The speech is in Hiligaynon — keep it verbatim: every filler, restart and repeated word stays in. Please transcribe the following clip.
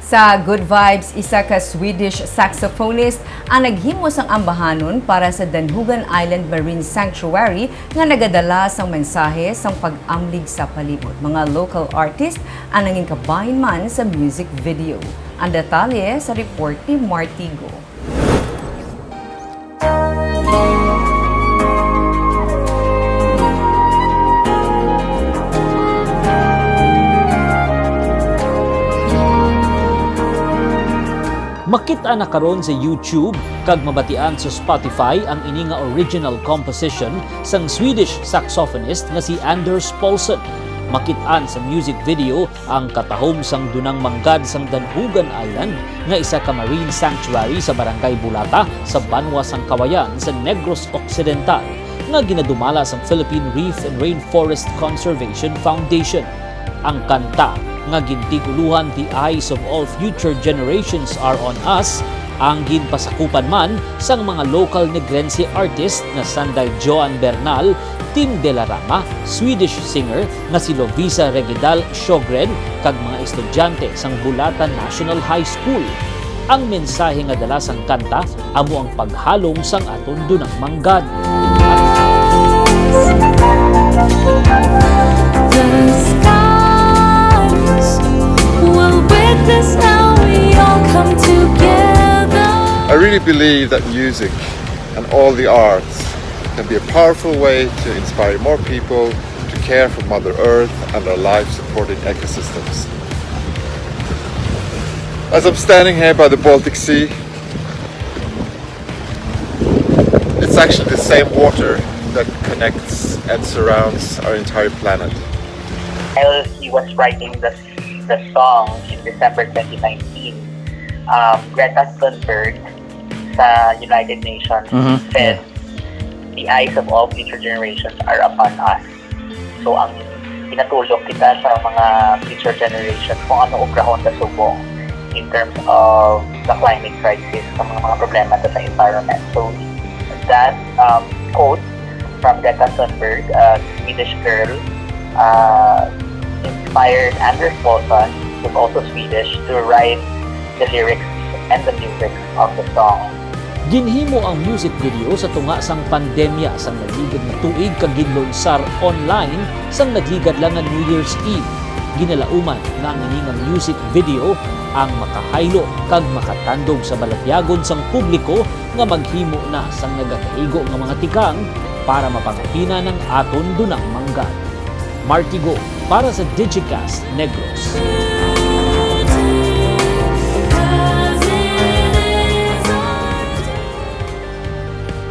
Sa Good Vibes, isa ka Swedish saxophonist ang naghimo sang ambahanon para sa Danhugan Island Marine Sanctuary nga nagadala sang mensahe sang pag-amlig sa palibot. Mga local artist ang nangin kabahin man sa music video. Ang detalye sa report ni Martigo. Makit-an na karon sa YouTube kag mabatian sa Spotify ang ini nga original composition sang Swedish saxophonist nga si Anders Paulsson. Makit-an sa music video ang katahom sang dunang manggad sang Danhugan Island, nga isa ka marine sanctuary sa Barangay Bulata sa banwa sang Cauayan sa Negros Occidental, nga ginadumala sang Philippine Reef and Rainforest Conservation Foundation. Ang kanta nga gintig-ulohan The Eyes of All Future Generations Are on Us ang ginpasakupan man sang mga local Negrense artist nga sanday Joan Bernal, Tim De La Rama, Swedish singer nga si Lovisa Regidal Sjögren, kag mga estudyante sang Bulata National High School. Ang mensahe nga dala sang kanta amo ang paghalong sang aton dunang manggad. The skies will witness how we all come together. I really believe that music and all the arts can be a powerful way to inspire more people to care for Mother Earth and our life supporting ecosystems. As I'm standing here by the Baltic Sea, it's actually the same water that connects and surrounds our entire planet. While he was writing the, the song in December twenty nineteen, um, Greta Thunberg sa United Nations Mhm. said, "The eyes of all future generations are upon us." So, ang ginatulok kita sa mga future generations kung ano obrahon sa subong in terms of the climate crisis, sa mga, mga problema sa, sa environment. So, that um, quote from Greta Thunberg, a Swedish girl, uh, inspired Anders Paulsson, who's also Swedish, to write the lyrics and the music of the song. Ginhimo ang music video sa tunga sang pandemya sang nagligad nga tuig kag ginlunsar online sang nagligad lang nga New Year's Eve. Ginalauman nga ang ini nga music video ang makahaylo kag makatandog sa balatyagon sang publiko nga maghimo na sang nagakaigo nga mga tikang para mapangapina ang aton dunang manggad. Martigo para sa Digicast Negros.